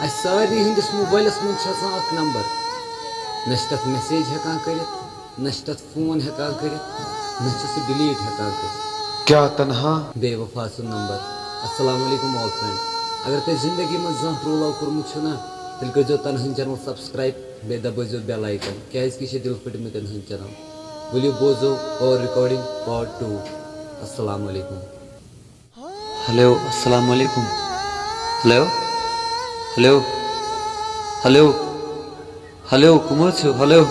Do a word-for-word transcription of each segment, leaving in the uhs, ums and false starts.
اَسہِ سارنٕے ہٕنٛدِس موبایلَس منٛز چھِ آسان اَکھ نمبر، نہ چھِ تَتھ message ہٮ۪کان کٔرِتھ، نہ چھِ تَتھ phone ہٮ۪کان کٔرِتھ، نہ چھِ سُہ delete ہٮ۪کان کٔرِتھ۔ کیٛاہ تنہا؟ بے وفا سُنٛد نمبر۔ السلام علیکم all friend۔ اگر تۄہہِ زندگی منٛز زانٛہہ true love کوٚرمُت چھُ نا، تیٚلہِ کٔرۍزیو تنہاہٕنۍ channel subscribe، بیٚیہِ دبٲیزیو bell icon، کیٛازِ کہِ یہِ چھِ دِل پھٕٹمٕتٮ۪ن ہٕنٛز channel۔ ؤلِو بوزو call recording part two۔ السلام علیکم۔ ہیلو، السلام علیکم۔ ہیلو، ہیلو، ہیلو، ہیلو، کٕم حظ چھِو؟ ہیلو۔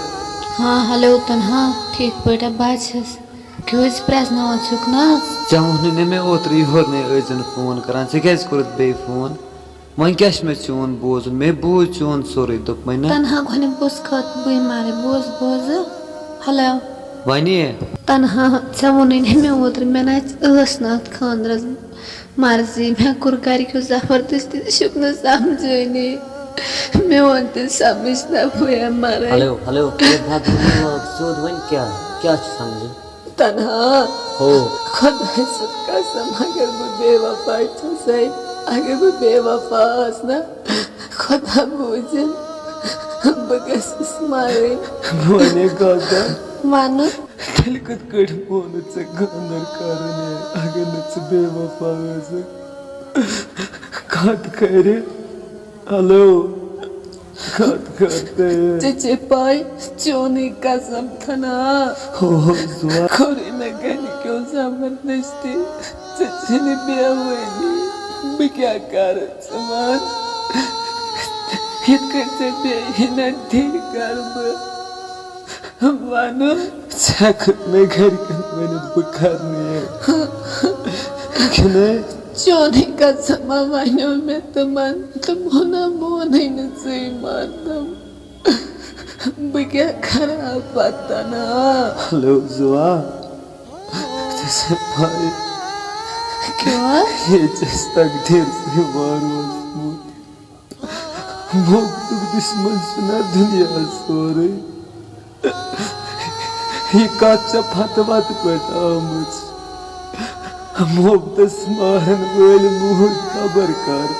ہاں، ہیلو تنہا، ٹھیٖک پٲٹھۍ ہا؟ بہٕ حظ چھَس۔ کیٛاہ حظ پرٛزناوان چھُکھ نہ حظ؟ ژےٚ ووٚنُے نہ مےٚ اوترٕ یورٕ نَے ٲسۍ زِ نہٕ phone کران، ژےٚ کیٛازِ کوٚرُتھ بیٚیہِ phone؟ وۄنۍ کیٛاہ چھُ مےٚ چون بوزُن؟ مےٚ بوٗز چون سورُے، دوٚپمَے نہ۔ تنہا گۄڈٕنٮ۪تھ بوز کَتھ، بٕے مَرٕ، بوز، بوزٕ۔ ہیلو۔ وَنے۔ تنہا، ژےٚ ووٚنُے نہ مےٚ اوترٕ، مےٚ نہ ٲس نہٕ اَتھ خانٛدرَس مرضی، مےٚ کوٚر گرِکیو زبردستی، ژٕ چھُکھ نہٕ سمجھٲنی۔ مےٚ ووٚن تہِ سمجھ، نہ بہٕ ہے مرے۔ ہیلو، ہیلو، ہے بد دماغ، سیوٚد وۄنۍ کیٛاہ؟ کیٛاہ چھُ سمجھُن؟ تنہا۔ ہو۔ خۄداے سُنٛد قسم، اگر بہٕ بے وفا چھَسے، اگر بہٕ بے وفا ٲس نا، خۄدا بوٗزِن، بہٕ گٔژھٕس مرٕنۍ۔ بہٕ وَنے کَتھ اَکھ۔ وَنہٕ۔ تیٚلہِ کِتھ کٲٹھۍ مونُتھ ژےٚ خانٛدر کرُن ہے، اگر نہٕ ژٕ بے وفا ٲسٕکھ؟ کتھ کرِ؟ ہیلو، کتھ کر تیٚلہِ؟ ژےٚ چھے پاے، چونٕے قسم تھنا۔ ہو، ہو، زُوا۔ کوٚرُے مےٚ گرِکیو زبردستی۔ ژےٚ چھے نہٕ بیٚہوٲنی۔ بہٕ کیٛاہ کرٕ، ژٕ وَن؟ یِتھ کٔنۍ ژےٚ بیٚہہِ نہ، تی کرٕ بہٕ۔ وَنُن۔ ژٕ ہٮ۪کَکھ مےٚ گَرِکٮ۪ن ؤنِتھ بہٕ کَرٕ نہٕ یہِ۔ کِنہٕ؟ چونٕے قسم ہا وَنیو مےٚ تِمَن، تِمو نہ مونُے نہٕ ژٕے ماننَم۔ بہٕ کیٛاہ کَرٕ ہا پَتہٕ نا؟ ہیلو زُوا، ژےٚ چھےٚ پَے کیٛاہ؟ یے ژےٚ تقدیٖر سۭتۍ وارٕ اوسمُت۔ محبتُک دُشمن چھُنہ دُنیا سورُے۔ یہِ کتھ چھےٚ پتہٕ وتہٕ پٲٹھۍ آمٕژ۔ محبتس مارن وٲلۍ موٗدۍ خبر کر۔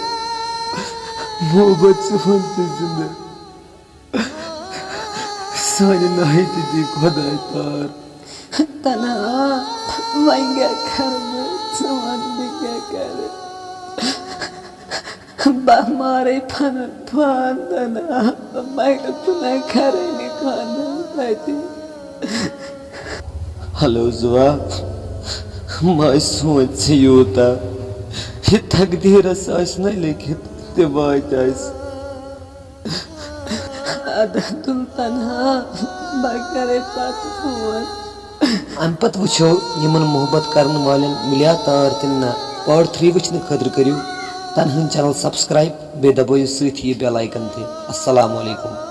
محبت چھُ وُنہِ تہِ زِندٕ۔ سانہِ ناہہِ تہِ دی خۄداے تار۔ تنہا، وۄنۍ کیٛاہ کرٕ بہٕ؟ ژٕ وَن، بہٕ کیٛاہ کرٕ؟ بہٕ مارے پنُن پان تنہا، مگر بہٕ نہ کرے نہٕ خانٛدر تتہِ۔ ہیلو زُوا، مہ سونچ ژٕ یوٗتاہ، یہِ تقدیٖرس آسہِ نہ لیکھِتھ تہِ واتہِ اَسہِ۔ اَدٕ تُل تنہا، بہٕ کرے پتہٕ phone۔ اَمہِ پتہٕ وٕچھو یِمن محبت کرن والٮ۪ن مِلیا تار کِنہٕ نہ۔ Part three وٕچھنہٕ خٲطرٕ کٔرِو تنہاہٕنۍ channel subscribe، بیٚیہِ دبٲیِو سۭتۍ یہِ bell icon تہِ۔ السلام علیکم۔